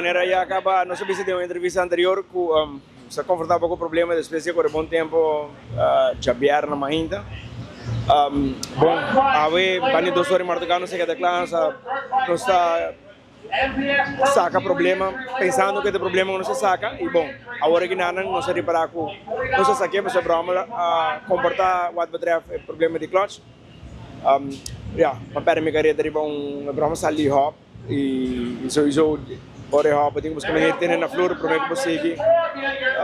Manera ya caba nos a bisa den un entrevista anterior cu nos a confronta poco problema despues di a core bon tempo djabièrnè mainta. Bon, awe banda di dos ora di marduga nos a keda cla, nos ta saca problema pensando cu ta problema cu nos a saca y bon, awor aki nan nos a ripara cu nos a saque pasobra Brommer a comporta wat betreft e problema di clutch. Ya, m'a perde mi careta riba un Brommer sali hop. Y sowieso ora e hòp bo tin ku buska manera di tene na flor promé ku bo sigui.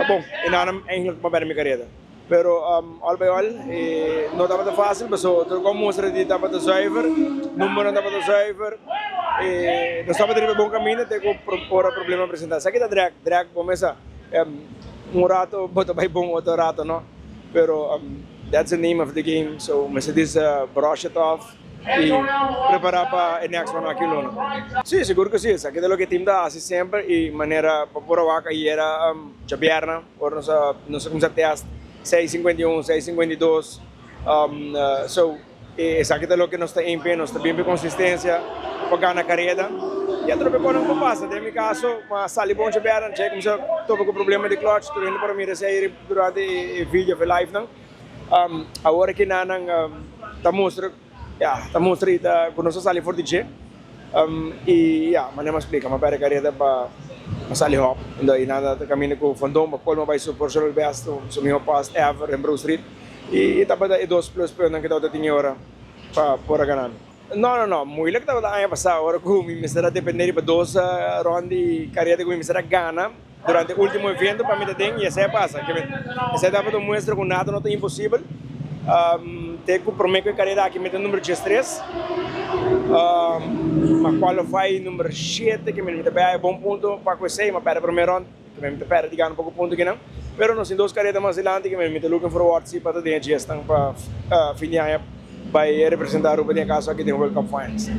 Bon, e nan eigenlijk pa bèrdè mi kareda. Pero al by al e no tabata fásil pasobra tur ku a mustra di tabata zuiver, numbernan tabata zuiver. E nos tabata riba e bon kaminda te ku ora problema a presentá. Esaki ta drag, drag bo mes sa un rato bo ta bai bon otro rato no. Pero that's the name of the game so mester disa brush it off. Y prepara pa e next one aki luna. Si, sigur cu si. Esaki ta loke e team ta haci semper y manera pa por a wak ayera djabièrnè ora nos a nos a cuminsa test 6:51, 6:52. So esaki ta loke nos ta aim p'e, nos ta bin p'e consistencia pa gana careda y atrobe cosnan por pasa. Den mi caso mi a sali bon djabièrnè, dje cuminsa topa cu problema di clutch, tur hende por a mira esey durante e video of e live nan. Awor aki nan ta mustra, ya, ta mustra y ta cu nos a sali for di dje. Y ya, manera mi a splica, mi a perde careda pa sali hop. Enton y nan ta caminda cu Fondon pa colmo bay su personal best, su miho past ever den Broad Street. Y tabata e dos plus puntnan cu tabata tin e ora pa por a gana. No, no, no, moeilijk tabata aña pasa ora cu mi mester a depende riba dos rond di careda cu mi mester a gana. Durante e ultimo evento pa mi ta den y esey a pasa. Esey tabata un muestra cu nada no ta imposibel. Te cu prome cu e carera aki mi ta numero 13. Ma qualify numero 7 que mi ta bay haya bon punto pa cu esey. Ma perde prome rond que mi ta perde di gana poco punto kinan. Pero nos tin dos carera mas dilanti que mi ta looking forward si pa ta den e diesnan pa fin di aña bay representa Aruba den e caso aki den World Cup Finals.